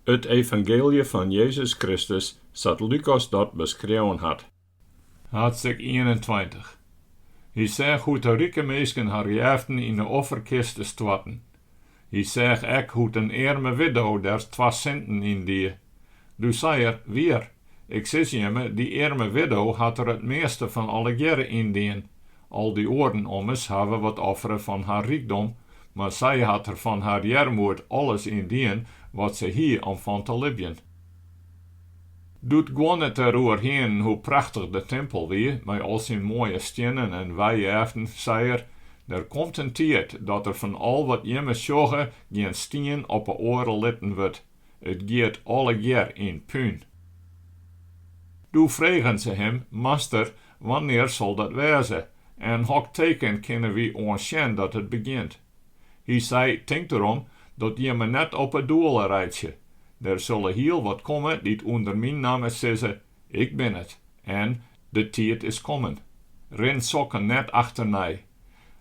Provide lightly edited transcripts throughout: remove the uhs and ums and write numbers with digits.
It evangeelje fan Jezus Kristus sa't Lukas dat beskreaun hat. Haadstik 21. Hy seach hoe't de rike minsken har jeften yn 'e offerkiste stoarten. Hy seach ek hoe't in earme widdo der twa sinten yn die. Doe sei er, Wier, ik sis jimme, dy earme widdo hat der it measte fan allegearre yn dien. Al dy oaren ommers hawwe wat offere fan har rykdom, mar sy hat der fan har earmoed alles yn dien wat se hie om fan te libjen. Doe't guon it deroer hienen hoe prachtich de timpel wie, mei al syn moaie stiennen en wijjeften, sei er, Der komt in tiid dat der fan al wat jimme sjogge gjin stien op 'e oare litten wurdt, it giet allegear yn pún. Doe fregen se him, Master, wannear sil dat wêze, en hok teken kinne wy oan sjen dat it begjint? Hy sei, Tink derom, dat jimme net op 'e doele reitsje. Der sille hiel wat komme dy't ûnder myn namme sizze, Ik bin it, en, De tiid is kommen. Rin sokken net achternei.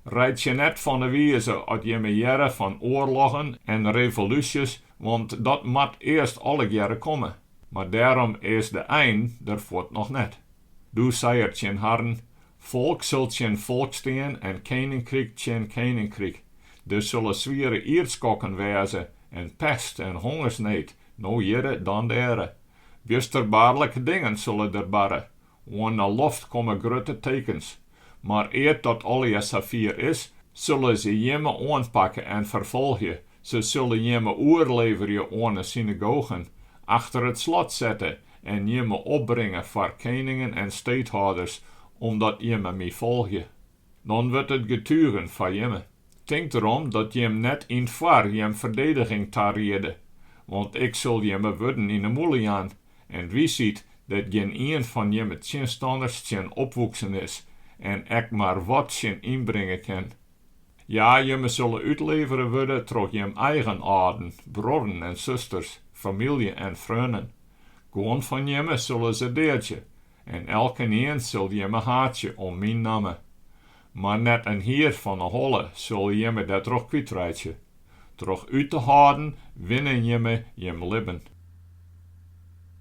Reitsje net fan 'e wize at jimme hearre fan oarloggen en revolúsjes, want dat moat earst allegearre komme, mar dêrom is de ein der fuort noch net. Doe sei er tsjin harren, Folk sil tsjin folk stean en keninkryk tsjin keninkryk. Der sille swiere ierdskokken wêze en pest en hongersneed, no hjirre dan dêre. Bjusterbaarlike dingen sille der barre. Oan 'e loft komme grutte tekens. Mar ear't dat allegear safier is, sille se jimme oanpakke en ferfolgje, se sille jimme oerleverje oan 'e synagogen, achter it slot sette en jimme opbringe foar keningen en steedhâlders, omdat jimme my folgje. Dan wurdt it getugen foar jimme. Tink derom dat jim net yn 't foar jim ferdediging tariede, want ik sil jimme wurden yn 'e mûle jaan en wysheid dêr't gjinien fan jimme tsjinstanners tsjin opwoeksen is en ek mar wat tsjin ynbringe kin. Ja, jimme sille útlevere wurde troch jim eigen âlden, bruorren en susters, famylje en freonen. Guon fan jimme sille se deadzje, en elkenien sil jimme haatsje om myn namme. Mar net in hier fan 'e holle sille jimme dêrtroch kwytreitsje. Troch út te hâlden winne jimme jim libben.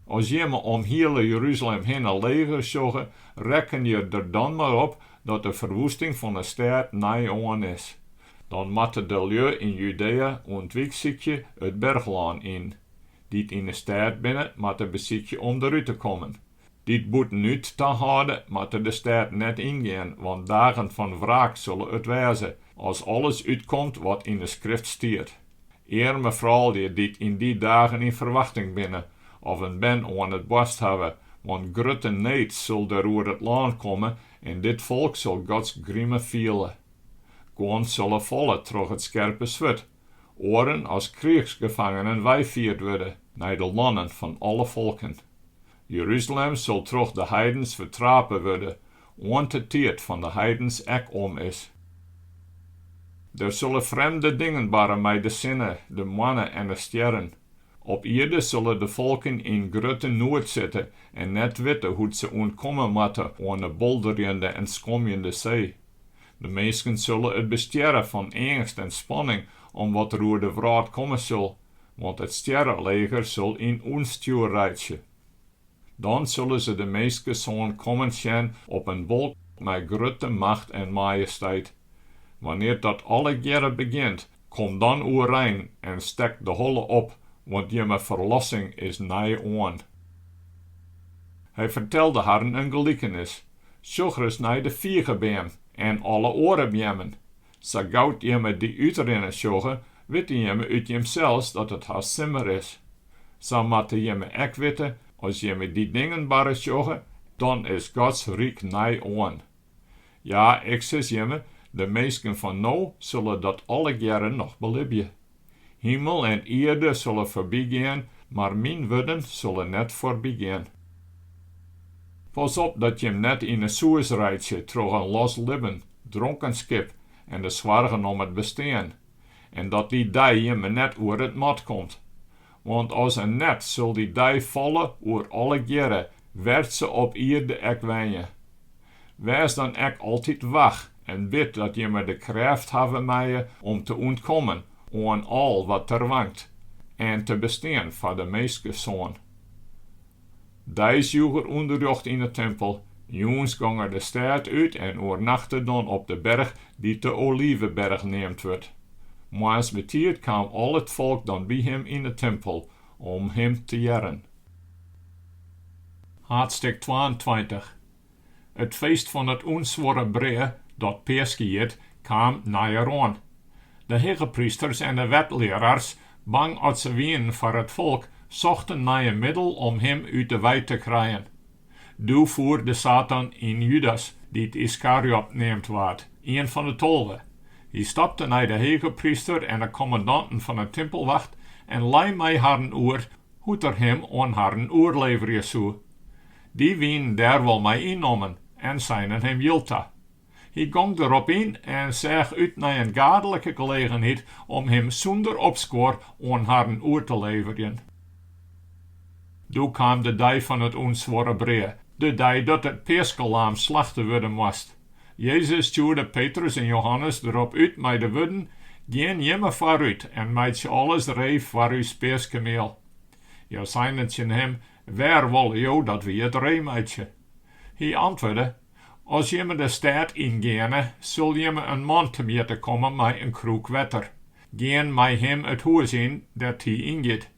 As jimme om hiele Jeruzalem hinne legers sjogge, rekkenje der dan mar op dat de ferwoesting fan 'e stêd nei-oan is. Dan moatte de lju yn Judéa ûntwyk sykje it berchlân yn. Dy't yn 'e stêd binne, moatte besykje om derút te kommen. Dy't bûtenút tahâlde, moatte de stêd net yngean, want dagen fan wraak sille it wêze, as alles útkomt wat yn 'e Skrift stiet. Earme froulju dy't yn dy dagen yn ferwachting binne, of in bern oan it boarst hawwe, want grutte need sil der oer it lân komme en dit folk sil Gods grime fiele. Guon sille falle troch it skerpe swurd, oaren as kriichsgefangenen weifierd wurde nei de lannen fan alle folken. Jeruzalem sil troch de heidens fertrape wurde, oant de tiid fan de heidens ek om is. Der sille frjemde dingen barre mei de sinne, de moanne en de stjerren. Op ierde sille de folken yn grutte noed sitte en net witte hoe't se ûntkomme moatte oan 'e bolderjende en skomjende see. De minsken sille it bestjerre fan eangst en spanning om wat der oer de wrâld komme sil, want it stjerreleger sil yn ûnstjoer reitsje. Dan sille se de Minskesoan kommen sjen op in wolk mei grutte macht en majesteit. Wannear't dat allegearre begjint, kom dan oerein en stek de holle op, want jimme ferlossing is nei-oan. Hy fertelde harren in gelikenis, Sjoch ris nei de figebeam en alle oare beammen. Sa gau't jimme dy útrinnen sjogge, witte jimme út jimsels dat it hast simmer is. Sa moatte jimme ek witte, as jimme dy dingen barre sjogge, dan is Gods ryk nei-oan. Ja, ik sis jimme, de minsken fan no sille dat allegearre noch belibje. Himel en ierde sille foarbygean, mar myn wurden sille net foarbygean. Pas op dat jim net yn 'e soes reitsje troch in los libben, dronkenskip en de soargen om it bestean, en dat dy dei jimme net oer it mat komt. Want as in net sil dy dei falle oer allegearre wêr't se op ierde ek wenje. Wês dan ek altyd wach en bid dat jimme de krêft hawwe meie om te ûntkommen oan al wat der wankt. en te bestean foar de Minskesoan. Deis joech er ûnderrjocht yn 'e timpel, jûns gong er de stêd út en oernachte dan op de berch dy't de Oliveberch neamd wurdt. Moarns betiid kaam al it folk dan by him yn 'e timpel om him te hearren. Haadstik 22 It feest fan it ûnsuorre brea, dat Peaske hjit, kaam neieroan. De hegeprysters en de wetlearaars, bang at se wienen foar it folk, sochten nei in middel om him út de wei te krijen. Doe foer de satan yn Judas, dy't Iskariot neamd waard, ien fan de 12. Hy stapte nei de hegepryster en de kommandanten fan 'e timpelwacht en lei mei harren oer hoe't er him oan harren oerleverje soe. Dy wienen dêr wol mei ynnommen en seinen him jild ta. Hy gong derop yn en seach út nei in gaadlike gelegenheid om him sûnder opskuor oan harren oer te leverjen. Doe kaam de dei fan it ûnsuorre brea, de dei dat it peaskelaam slachte wurde moast. Jezus stjoerde Petrus en Johannes derop út mei de wurden, Gean jimme foarút en meitsje alles ree foar ús peaskemiel. Hja seinen tsjin him, Wêr wolle jo dat wy it ree meitsje? Hy antwurde, As jimme de stêd yngeane, sil jimme in man temjitte komme mei in krûk wetter. Gean mei him it hûs yn dêr't hy yngiet.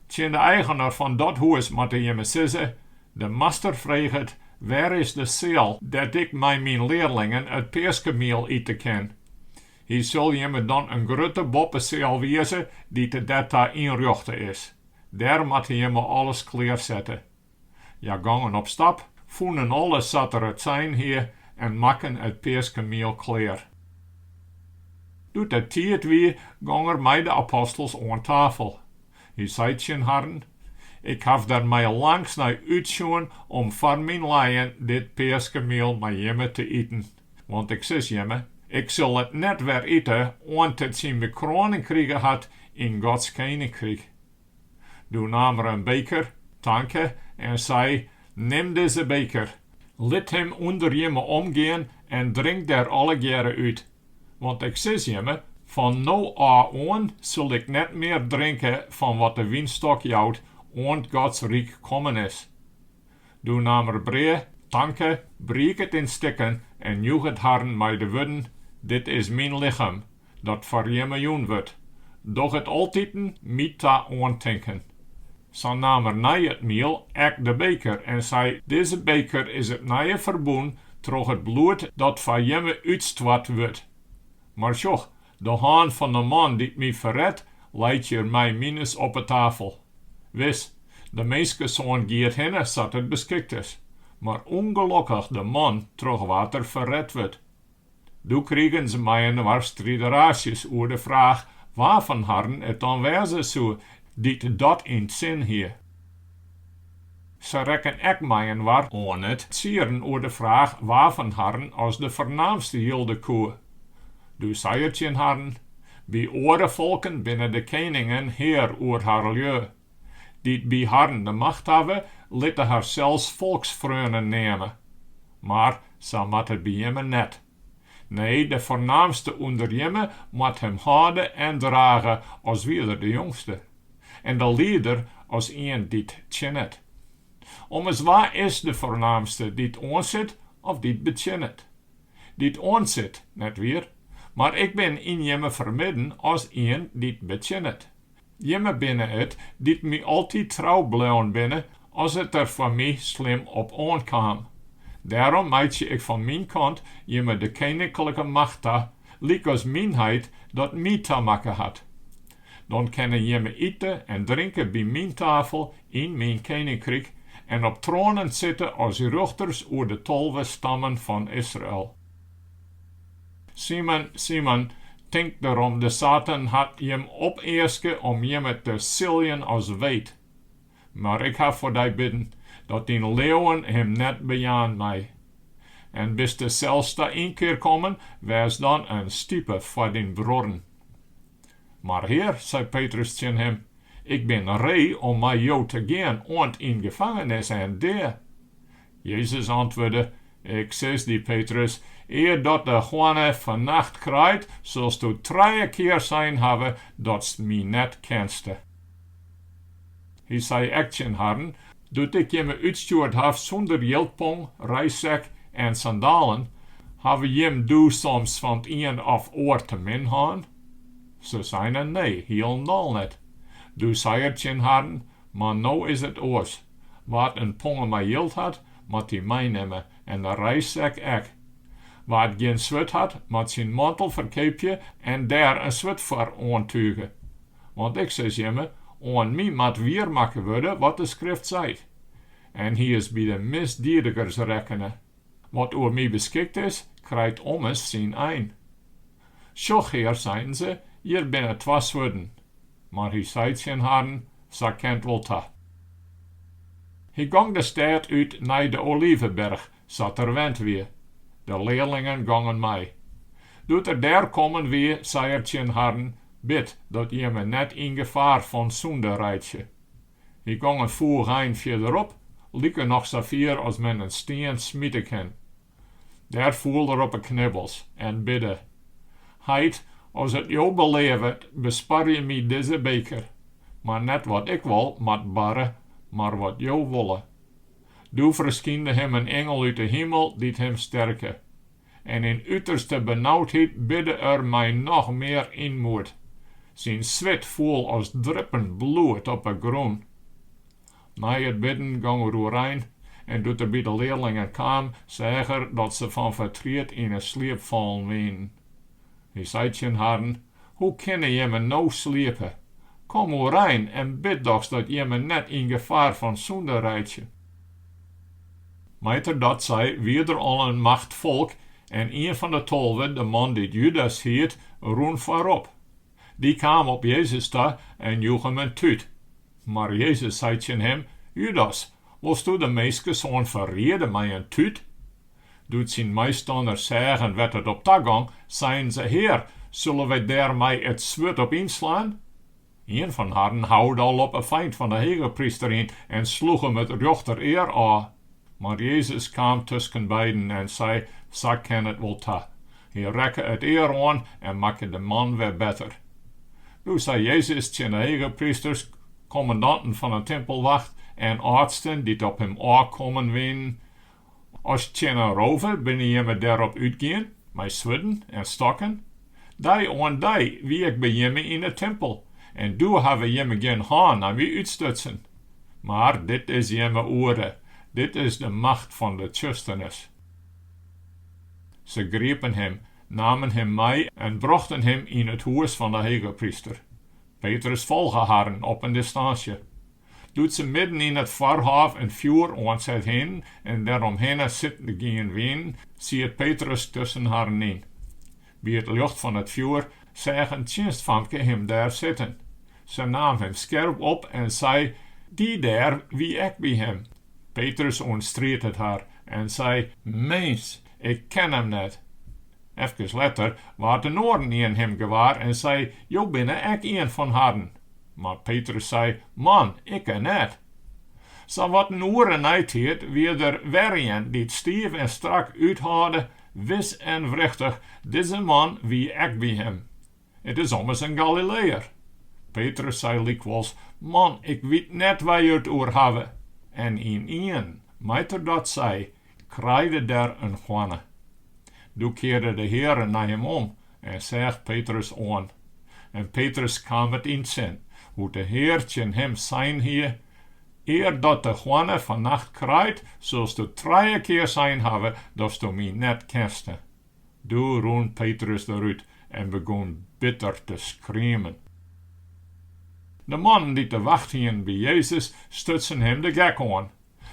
Tsjin de eigener fan dat hûs moatte jimme sizze, De master freget, Wêr is de seal dêr't ik mei myn learlingen it peaskemiel ite kin? Hy sil jimme dan in grutte boppeseal wize dy't dêrta ynrjochte is. Dêr moatte jimme alles klearsette. Hja gongen op stap, fûnen alles sa't er it sein hie en makken it peaskemiel klear. Doe't it tiid wie, gong er mei de apostels oan tafel. Hy sei tsjin harren, Ik haw der mei langst nei útsjoen om foar myn lijen dit peaskemiel mei jimme te iten. Want ik sis jimme, ik sil it net wer ite oant it syn bekroaning krige hat yn Gods keninkryk. Doe naam er in beker, tanke en sei, Nim dizze beker, lit him ûnder jimme omgean en drink der allegearre út. Want ik sis jimme, fan no ôf oan sil ik net mear drinke fan wat de wynstok jout, oant Gods ryk kommen is. Doe naam er brea, tanke, briek it yn stikken en joech it harren mei de wurden, Dit is myn lichem, dat foar jimme jûn wurdt. Doch it altiten my ta oantinken. Sa naam er nei it miel ek de beker en sei, Dizze beker is it nije ferbûn troch it bloed dat foar jimme útstoart wurdt. Mar sjoch, de hân fan de man dy't my ferret, leit hjir mei mines op 'e tafel. Wis, de Minskesoan giet hinne sa't it beskikt is, mar ûngelokkich de man troch wa't er ferret wurdt. Doe krigen se mei-inoar strideraasjes oer de fraach wa fan harren it dan wêze soe dy't dat yn 't sin hie. Se rekken ek mei-inoar oan it tsieren oer de fraach wa fan harren as de foarnaamste jilde koe. Doe sei er tsjin harren, By oare folken binne de keningen hear oer har lju. Dy't by harren de macht hawwe, litte harsels folksfreonen neame. Mar sa moat it by jimme net. Nee, de foarnaamste ûnder jimme moat him hâlde en drage as wie er de jongste, en de lieder as ien dy't tsjinnet. Ommers wa is de foarnaamste, dy't oansit of dy't betsjinnet? Dy't oansit, net wier? Mar ik bin yn jimme fermidden as ien dy't betsjinnet. Jimme binne it dy't my altyd trou bleaun binne as it der foar my slim op oankaam. Dêrom meitsje ik fan myn kant jimme de keninklike macht ta, lykas myn heit dat my tamakke hat. Dan kinne jimme ite en drinke by myn tafel yn myn keninkryk en op troanen sitte as rjochters oer de 12 stammen fan Israel. Simon, Simon, tink derom, de Satan hat jim opeaske om jimme te siljen as weet. Mar ik haw foar dy bidden, dat dyn leauwen him net bejaan mei. En biste sels ta ynkear kommen, wês dan in stipe foar dyn bruorren. Mar Hear, sei Petrus tsjin him, ik bin ree om mei jo te gean oant yn gefangenis en dea. Jezus antwurde, Ik sis dy, Petrus, eardat de hoanne fannacht kraait, silsto trije kear sein hawwe datst my net kenste. Hy sei ek tsjin harren, Doe't ik jimme útstjoerd haw sûnder jildpong, reissek en sandalen, hawwe jim doe soms fan 't ien of oar te min hân? Se seinen, Nee, hielendal net. Doe sei er tsjin harren, Mar no is it oars. Wa't in ponge mei jild hat, moat dy meinimme, en de reissek ek. Wa't gjin swurd hat, moat syn mantel ferkeapje en dêr in swurd foar oantuge. Want ik sis jimme, oan my moat wiermakke wurde wat de Skrift seit. En hy is by de misdiedigers rekkene. Wat oer my beskikt is, krijt ommers syn ein. Sjoch, Hear, seinen se, hjir binne twa swurden. Mar hy sei tsjin harren, Sa kin 't wol ta. Hy gong de stêd út nei de Oliveberch, sa't er wend wie. De learlingen gongen mei. Doe't er dêr kommen wie, sei er tsjin harren, Bid dat jimme net yn gefaar fan sûnde reitsje. Hy gong in foech ein fierderop, likernôch safier as men in stien smite kin. Dêr foel er op 'e knibbels en bidde, Heit, as it Jo beleavet, besparje my dizze beker. Mar net wat ik wol, moat barre, mar wat Jo wolle. Doe ferskynde him in ingel út 'e himel dy't him sterke. En yn uterste benaudheid bidde er mei noch mear ynmoed. Syn swit foel as drippen bloed op 'e grûn. Nei it bidden gong er oerein en doe't er by de learlingen kaam, seach er dat se fan fertriet yn 'e sliep fallen wienen. Hy sei tsjin harren, Hoe kinne jimme no sliepe? Kom oerein en bid dochs dat jimme net yn gefaar fan sûnde reitsje. Mei't er dat sei, wie der al in macht folk en ien fan de 12, de man dy't Judas hiet, rûn foarop. Dy kaam op Jezus ta en joech him in tút. Mar Jezus sei tsjin him, Judas, wolsto de Minskesoan ferriede mei in tút? Doe't syn meistanners seagen wêr't it op ta gong, seinen se, Hear, sille wy dêr mei it swurd op ynslaan? Ien fan harren houde al op 'e feint fan 'e hegepryster yn en sloech him it rjochterear ôf. Mar Jezus kaam tuskenbeiden en sei, Sa kin it wol ta. Hy rekke it ear oan en makke de man wer better. Doe sei Jezus tsjin de hegeprysters, kommandanten fan 'e timpelwacht en âldsten dy't op him ôfkommen wienen, As tsjin in rover binne jimme derop útgien, mei swurden en stokken? Dei oan dei wie ik by jimme yn 'e timpel, en doe hawwe jimme gjin hân nei my útstutsen. Mar dit is jimme oere, dit is de macht fan de tsjusternis. Se griepen him, namen him mei en brochten him yn it hûs fan de hegepryster. Petrus folge harren op in distânsje. Doe't se midden yn it foarhôf in fjoer oanset hienen en deromhinne sitten gien wienen, siet Petrus tusken harren yn. By it ljocht fan it fjoer seach in tsjinstfamke him dêr sitten. Se naam him skerp op en sei, Dy dêr wie ek by him. Petrus ûntstried it har en sei, Mins, ik ken him net. Efkes letter waard in oaren ien him gewaar en sei, Jo binne ek ien fan harren. Mar Petrus sei, Man, ikke net. Sawat in oere neitiid wie der wer ien dy't stiif en strak úthâlde, Wis en wrichtich, dizze man wie ek by him. It is ommers in Galileeër. Petrus sei lykwols, Man, ik wit net wêr jo it oer hawwe. En ynienen, mei't er dat sei, kraaide der in hoanne. Doe kearde de Heare nei him om en seach Petrus oan. En Petrus kaam it yn 't sin, hoe't de Hear tsjin him sein hie, Eardat de hoanne fannacht kraait, silsto trije kear sein hawwe datsto my net kenste. Doe rûn Petrus derút en begûn bitter te skriemen. De mannen dy't de wacht hienen by Jezus stutsen him de gek oan.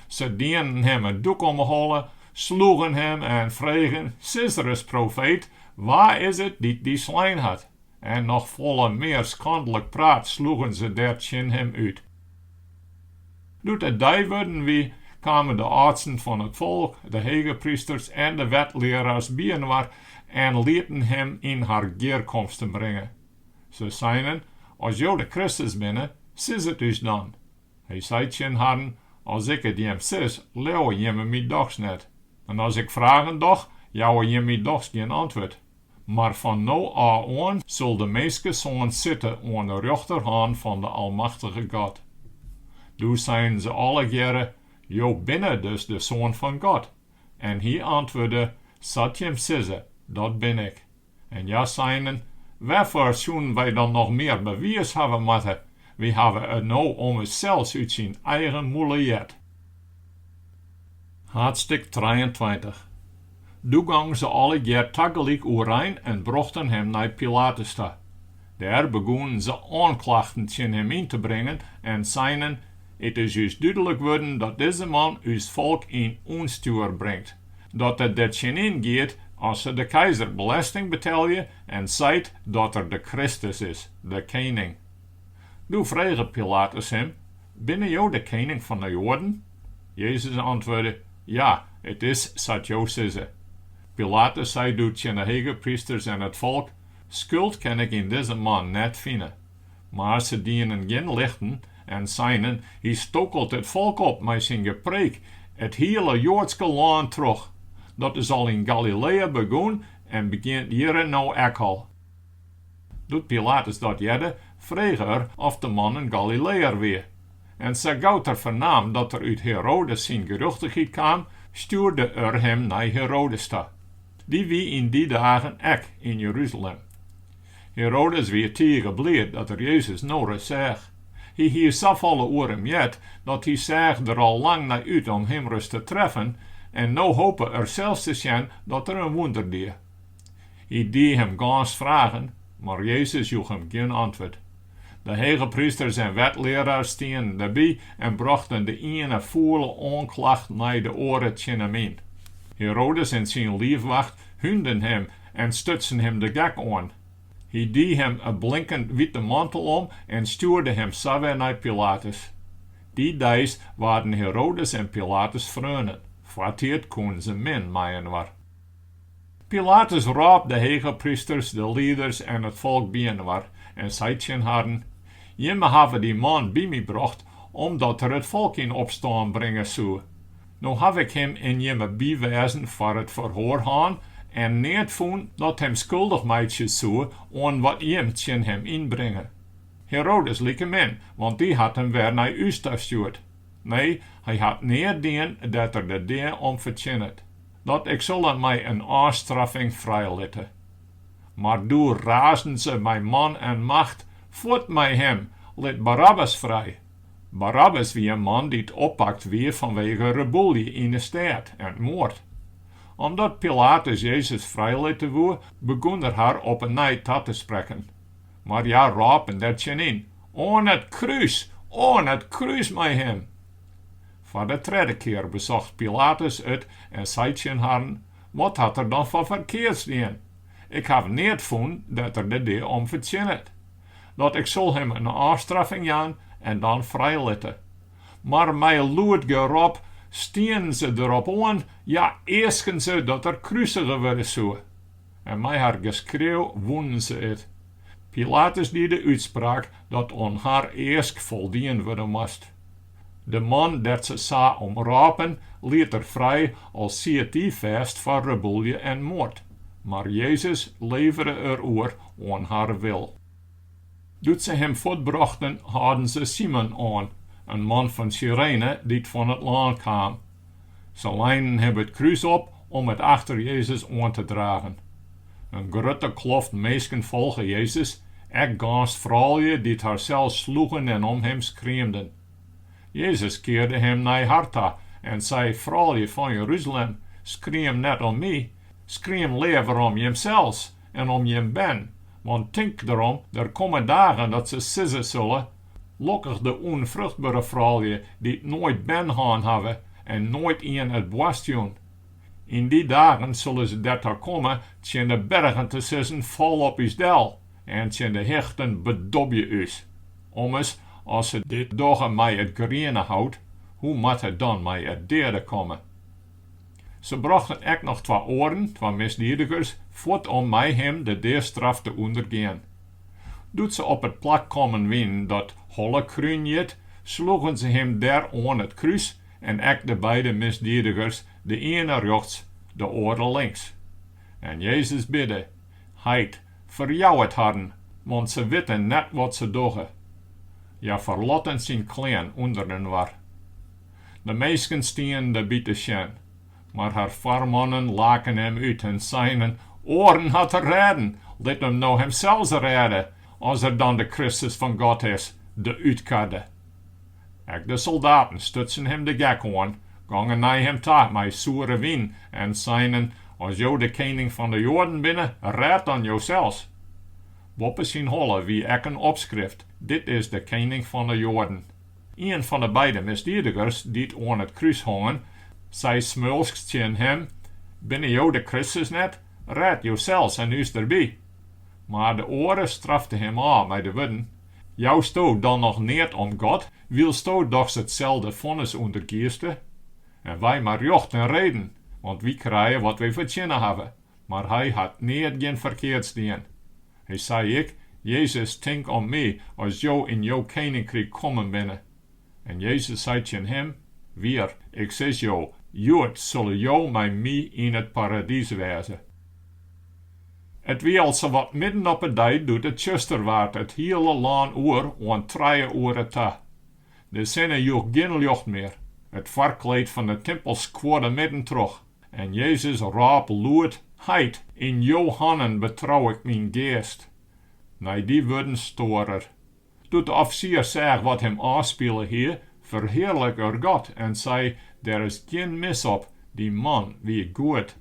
Se dienen him in doek om 'e holle, sloegen him en fregen, Sis ris, profeet, wa is it dy't dy slein hat? En noch folle mear skandlik praat sloegen se dêr tsjin him út. Doe't it dei wurden wie, kamen de âldsten fan it folk, de hegeprysters en de wetlearaars byinoar en lieten him yn har gearkomste bringe. Se seinen, As Jo de Kristus binne, sis it ús dan. Hy sei tsjin harren, As ik it jim sis, leauwe jimme my dochs net. En as ik fragen doch, jouwe jim my dochs gjin antwurd. Mar fan no ôf oan sil de Minskesoan sitte oan 'e rjochterhân fan de Almachtige God. Doe seinen se allegearre, Jo binne dus de Soan fan God? En hy antwurde, Sa't jim sizze, dat bin ik. En hja seinen, Wêrfoar soenen wy dan noch mear bewiis hawwe moatte? Wy hawwe it no ommers sels út syn eigen mûle heard. Haadstik 23. Doe gongen se allegear tagelyk oerein en brochten him nei Pilatus ta. Dêr begûnen se oanklachten tsjin him yn te bringen en seinen, It is ús dúdlik wurden dat dizze man ús folk yn ûnstjoer bringt, dat er der tsjinyn giet as se de keizer belesting betelje en seit dat er de Kristus is, de kening. Doe frege Pilatus him, Binne jo de kening fan de Joaden? Jezus antwurde, Ja, it is sa't jo sizze. Pilatus sei doe tsjin de hegeprysters en it folk, Skuld kin ik yn dizze man net fine. Mar se dienen gjin lichten en seinen, Hy stokelt it folk op mei syn gepreek it hiele Joadske lân troch. Dat is al yn Galiléa begûn en begjint hjirre no ek al. Doe't Pilatus dat hearde, frege er oft de man in Galileeër wie. En sa gau't er fernaam dat er út Herodes syn gerjochtichheid kaam, stjoerde er him nei Herodes ta. Dy wie yn dy dagen ek yn Jeruzalem. Herodes wie tige bliid dat er Jezus no ris seach. Hy hie safolle oer him heard, dat hy seach der al lang nei út om him ris te treffen, en no hope er sels te sjen dat er in wûnder die. Hy die him gâns fragen, mar Jezus joech him gjin antwurd. De hegeprysters en wetlearaars stienen derby en brochten de iene fûle oanklacht nei de oare tsjin him yn. Herodes en syn liifwacht húnden him en stutsen him de gek oan. Hy die him in blinkend wite mantel om en stjoerde him sa wer nei Pilatus. Dy deis waarden Herodes en Pilatus freonen, foartiid koenen se min mei-inoar. Pilatus rôp de hegeprysters, de lieders en it folk byinoar en sei tsjin harren, Jimme hawwe dy man by my brocht, omdat er it folk yn opstân bringe soe. No haw ik him yn jimme bywêzen foar it ferhoar hân en neat fûn dat him skuldich meitsje soe oan wat jim tsjin him ynbringe. Herodes likemin, want dy hat him wer nei ús ta stjoerd. Nee, hy hat neat dien dêr't er de dea om fertsjinnet. Dat ik sil him mei in ôfstraffing frijlitte. Mar doe raasden se mei man en macht, Fuort mei him, lit Barabbas frij! Barabbas wie in man dy't oppakt wie fanwege rebûlje yn 'e stêd en moard. Omdat Pilatus Jezus frijlitte woe, begûn er har op 'e nij ta te sprekken. Mar hja rôpen der tsjinyn, Oan it krús! Oan it krús mei him! Foar de tredde kear besocht Pilatus it en sei tsjin harren, Wat hat er dan foar ferkeards dien? Ik haw neat fûn dêr't er de dea om fertsjinnet. Dat ik sil him in ôfstraffing jaan en dan frijlitte. Mar mei lûd gerop stienen se derop oan, ja easken se dat er krusige wurde soe. En mei har geskreau wûnen se it. Pilatus die de útspraak dat oan har eask foldien wurde moast. De man dêr't se sa om rôpen, liet er frij, al siet dy fêst foar rebûlje en moard. Mar Jezus levere er oer oan har wil. Doe't se him fuortbrochten, hâlden se Simon oan, in man fan Syrene dy't fan it lân kaam. Se leinen him it krús op om it achter Jezus oan te dragen. In grutte kloft minsken folge Jezus, ek gâns froulju dy't harsels sloegen en om him skriemden. Jezus kearde him nei har ta en sei, Froulju fan Jeruzalem, skriem net om my, skriem leaver om jimsels en om jim bern, want tink derom, der komme dagen dat se sizze sille, Lokkich de ûnfruchtbere froulju dy't noait bern hân hawwe en noait ien it boarst jûn. Yn dy dagen sille se derta komme tsjin de bergen te sizzen, Fal op ús del, en tsjin de hichten, Bedobje ús. Ommers, as se dit dogge mei it griene hout, hoe moat it dan mei it deade komme? Se brochten ek noch twa oaren, twa misdiedigers, fuort om mei him de deastraf te ûndergean. Doe't se op it plak kommen wienen dat Hollekrún hjit, sloegen se him dêr oan it krús en ek de beide misdiedigers, de iene rjochts, de oare links. En Jezus bidde, Heit, ferjou it harren, want se witte net wat se dogge. Hja ferlotten syn klean ûnderinoar. De minsken stienen derby te sjen, mar har foarmannen laken him út en seinen, Oaren hat er rêden, lit him no himsels rêde, as er dan de Kristus fan God is, de Útkarde. Ek de soldaten stutsen him de gek oan, gongen nei him ta mei soere wyn en seinen, As jo de kening fan de Joaden binne, rêd dan josels. Boppe syn holle wie ek in opskrift, Dit is de kening fan de Joaden. Ien fan 'e beide misdiedigers dy't oan it krús hongen, sei smeulsk tsjin him, Binne jo de Kristus net? Rêd josels en ús derby! Mar de oare strafte him ôf mei de wurden, Jousto dan noch neat om God, wylsto dochs itselde fonnis ûndergieste? En wy mei rjocht en reden, want wy krije wat wy fertsjinne hawwe, mar hy hat neat gjin ferkeards dien. Hy sei ek, Jezus, tink om my as Jo yn jo keninkryk kommen binne. En Jezus sei tsjin him, Wier, ik sis jo, hjoed sille jo mei my yn it paradys wêze. It wie al sawat midden op 'e dei doe't it tsjuster waard it hiele lân oer oant trije oere ta. De sinne joech gjin ljocht mear, it foarkleed fan de timpel skuorde midden troch en Jezus rôp lûd, Heit, yn jo hannen betrou ik myn geast. Nei dy wurden stoar er. Doe't de ofsier seach wat him ôfspile hie, ferhearlike er God en sei, Der is gjin mis op, dy man wie goed.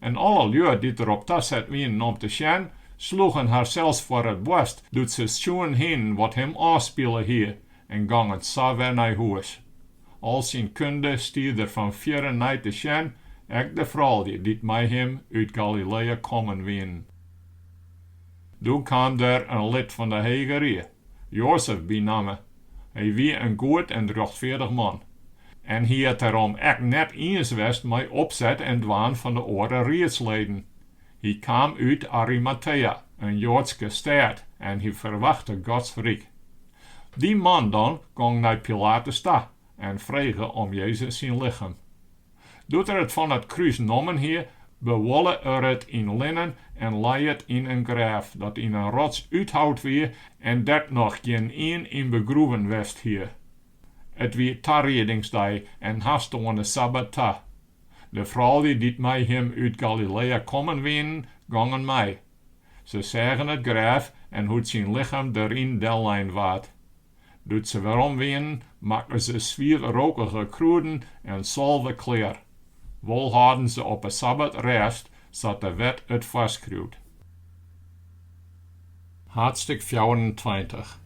En alle lju dy't derop taset wienen om te sjen, sloegen harsels foar it boarst doe't se sjoen hienen wat him ôfspile hie, en gongen sa wer nei hûs. Al syn kunde stie der fan fierre nei te sjen, ek de froulju dy't mei him út Galileä kommen wienen. Doe kaam der in lid fan de Hege Rie, Joazef by namme. Hy wie in goed en rjochtfeardich man. En hie it dêrom ek net iens west mei opset en dwaan fan de oare riedsleden. Hy kaam út Arimatea, in Joadske stêd, en hy ferwachte Gods ryk. Dy man dan gong nei Pilatus ta en frege om Jezus syn lichem. Doe't er it fan it krús nommen hie, bewuolle er it yn linnen en lei it yn in grêf dat yn in rots úthoud wie en dêr't noch gjinien yn begroeven west hie. It wie tariedingsdei en hast oan de sabbat ta. De froulju dy't mei him út Galileä kommen wienen, gongen mei. Se seagen it grêf en hoe't syn lichem deryn dellein waard. Doe't se werom wienen, makken se swietrokige krûden en salve klear. Wol hâlden se op 'e sabbat rêst, sa't de wet it foarskriuwt. Haadstik 24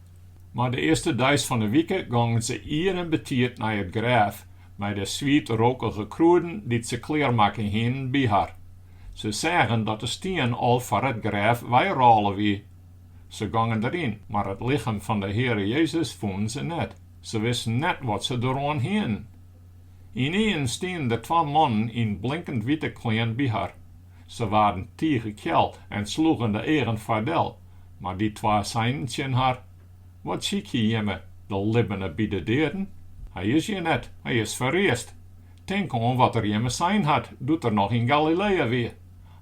Mar de earste deis fan 'e wike gongen se ier en betiid nei it grêf, mei de swietrokige krûden dy't se klearmakke hienen by har. Se seagen dat de stien al foar it grêf weirôle wie. Se gongen deryn, mar it lichem fan de Heare Jezus fûnen se net. Se wisten net wat se deroan hienen. Ynienen stienen der twa mannen yn blinkend wite klean by har. Se waarden tige kjel en sloegen de eagen foardel, mar dy twa seinen tsjin har, Wat sykje jimme, de libbene by de deaden? Hy is hjir net, hy is ferreasd. Tink oan wat er jimme sein hat, doe't er noch yn Galileä wie.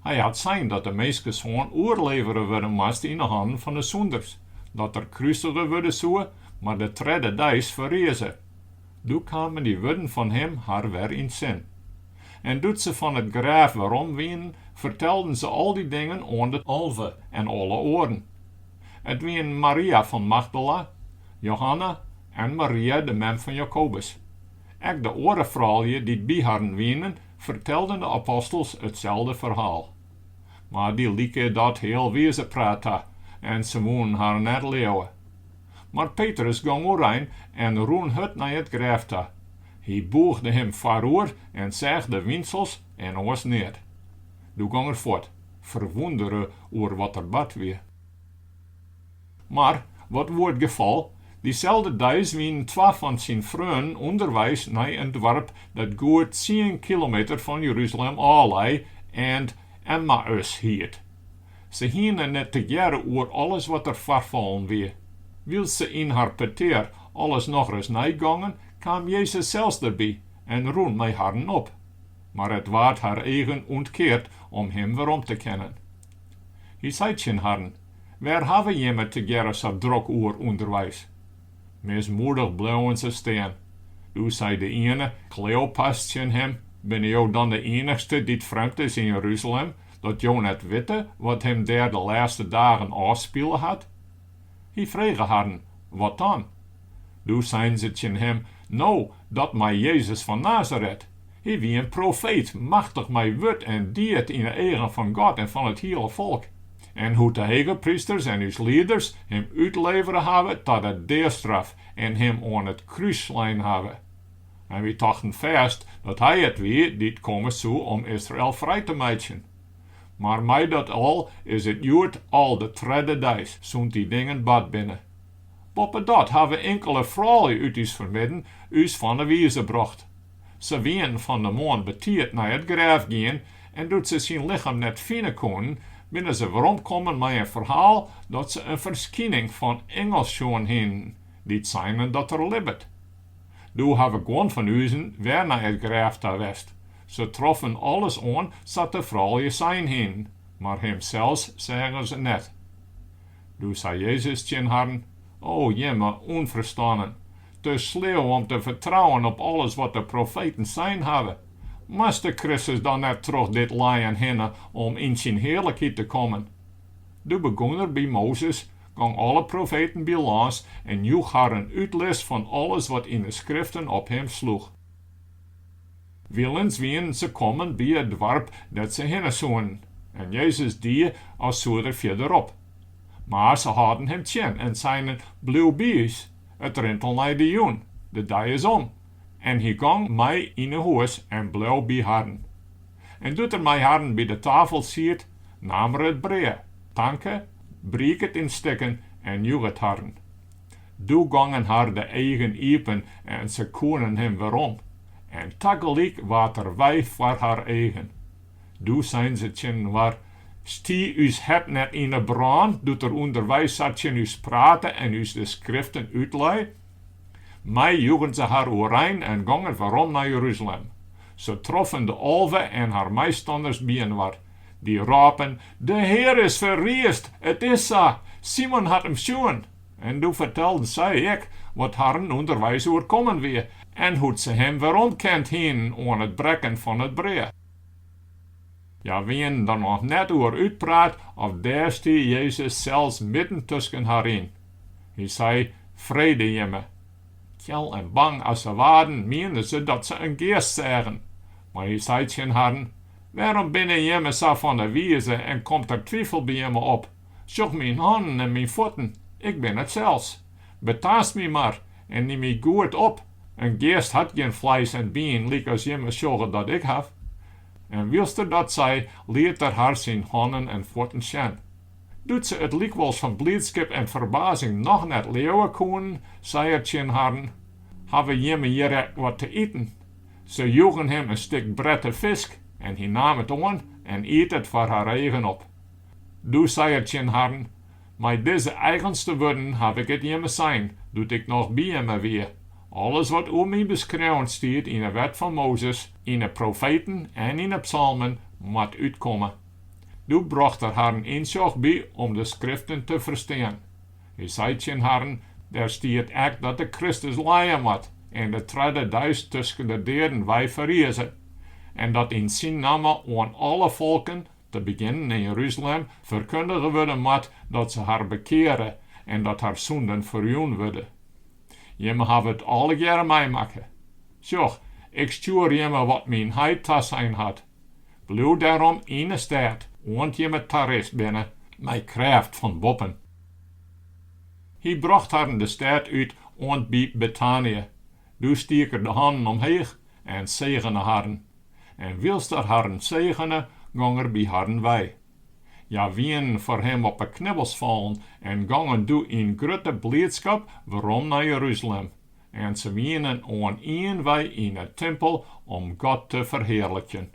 Hy hat sein dat de Minskesoan oerlevere wurde moast yn 'e hannen fan 'e sûnders, dat er krusige wurde soe, mar de tredde deis ferrize. Doe kamen dy wurden fan him har wer yn 't sin. En doe't se fan it grêf werom wienen, fertelden se al dy dingen oan de 12 en alle oaren. It wienen Maria fan Magdala, Johanna en Maria de mem fan Jakobus. Ek de oare froulju dy't by harren wienen, fertelden de apostels itselde ferhaal. Mar dy like dat healwize praat ta en se woenen har net leauwe. Mar Petrus gong oerein en rûn hurd nei it grêf ta. Hy bûgde him foaroer en seach de wynsels en oars neat. Doe gong er fuort, ferwûndere oer wat der bard wie. Mar, wat woe it gefal, dyselde deis wienen twa fan syn freonen ûnderweis nei in doarp dat goed tsien kilometer fan Jeruzalem ôf lei en Emmaüs hiet. Se hienen it tegearre oer alles wat der foarfallen wie. Wylst se yn har petear alles nochris neigongen, kaam Jezus sels derby en rûn mei harren op. Mar it waard har eagen ûntkeard om him werom te kennen. Hy sei tsjin harren, Wêr hawwe jimme tegearre sa drok oer ûnderweis? Mismoedich bleauwen se stean. Doe sei de iene, Kleopas, tsjin him, Binne jo dan de iennichste dy't frjemd is yn Jeruzalem, dat jo net witte wat him dêr de lêste dagen ôfspile hat? Hy frege harren, Wat dan? Doe seinen se tsjin him, No, dat mei Jezus fan Nazaret. Hy wie in profeet, machtich mei wurd en died yn 'e eagen fan God en fan it hiele folk. En hoe't de hegeprysters en ús lieders him útlevere hawwe ta de deastraf en him oan it krús slein hawwe. En wy tochten fêst dat hy it wie dy't komme soe om Israel frij te meitsjen. Mar mei dat al is it hjoed al de tredde deis sûnt dy dingen bard binne. Boppedat hawwe inkele froulju út ús fermidden ús fan 'e wize brocht. Se wienen fan de moarn betiid nei it grêf gien en doe't se syn lichem net fine koenen, binne se weromkommen mei in ferhaal dat se in ferskining fan ingels sjoen hienen, dy't seinen dat er libbet. Doe hawwe guon fan uzen wer nei it grêf ta west. Se troffen alles oan sa't de froulju sein hienen, mar him sels seagen se net. Doe sei Jezus tsjin harren, O jimme ûnferstannen, te sleau om te fertrouwen op alles wat de profeten sein hawwe! Moast de Kristus dan net troch dit lijen hinne om yn syn hearlikheid te kommen? Doe begûn er by Mozes, gong alle profeten bylâns en joech har in útlis fan alles wat yn 'e Skriften op him sloech. Wilens wienen se kommen by it doarp dêr't se hinne soenen, en Jezus die as soe er fierderop. Mar se hâlden him tsjin en seinen, Bliuw by ús, it rint al nei de jûn, de dei is om. En hy gong mei yn 'e hûs en bleau by harren. En doe't er mei harren by de tafel siet, naam er it brea, tanke, briek it yn stikken en joech it harren. Doe gongen har de eagen iepen en se koenen him werom, en tagelyk waard er wei foar har eagen. Doe seinen se tsjininoar, Stie ús hert net yn 'e brân doe't er ûnderweis sa tsjin ús prate en ús de Skriften útlei? Mei joegen se har oerein en gongen werom nei Jeruzalem. Se troffen de 11 en har meistanners byinoar. Dy rôpen, De Hear is ferriisd, it is sa, Simon hat him sjoen! En doe fertelden sy ek wat harren ûnderweis oerkommen wie en hoe't se him weromkend hienen oan it brekken fan it brea. Hja wienen der noch net oer útpraat of dêr stie Jezus sels midden tusken har yn. Hy sei, Frede jimme. Kjel en bang as se waarden, mienden se dat se in geast seagen. Mar hy sei tsjin harren, Wêrom binne jimme sa fan 'e wize en komt der twifel by jimme op? Sjoch myn hannen en myn fuotten, ik bin it sels. Betaast my mar en nim my goed op, in geast hat gjin fleis en bien lykas jimme sjogge dat ik haw. En wylst er dat sei, liet er har syn hannen en fuotten sjen. Doe't se it lykwols fan bliidskip en ferbazing noch net leauwe koenen, sei er tsjin harren, Hawwe jimme hjir ek wat te iten? Se joegen him in stik brette fisk en hy naam it oan en iet it foar har eagen op. Doe sei er tsjin harren, Mei dizze eigenste wurden haw ik it jimme sein, doe't ik noch by jimme wie, Alles wat oer my beskreaun stiet yn 'e wet fan Mozes, yn 'e profeten en yn 'e psalmen, moat útkomme. Doe brocht er harren ynsjoch by om de Skriften te ferstean. Hy sei tsjin harren, Der stiet ek dat de Kristus lije moat en de tredde deis tusken de deaden wei ferrize, en dat yn syn namme oan alle folken, te begjinnen yn Jeruzalem, ferkundige wurde moat dat se har bekeare en dat har sûnden ferjûn wurde. Jimme hawwe it allegearre meimakke. Sjoch, ik stjoer jimme wat myn Heit tasein hat. Bliuw dêrom yn 'e stêd, oant jimme tarist binne mei krêft fan boppen. Hy brocht harren de stêd út oant by Betanië. Doe stiek er de hannen omheech en segene harren. En wylst er harren segene, gong er by harren wei. Hja wienen foar him op 'e knibbels fallen en gongen doe yn grutte bliidskap werom nei Jeruzalem. En se wienen oan ien wei yn 'e timpel om God te ferhearlikjen.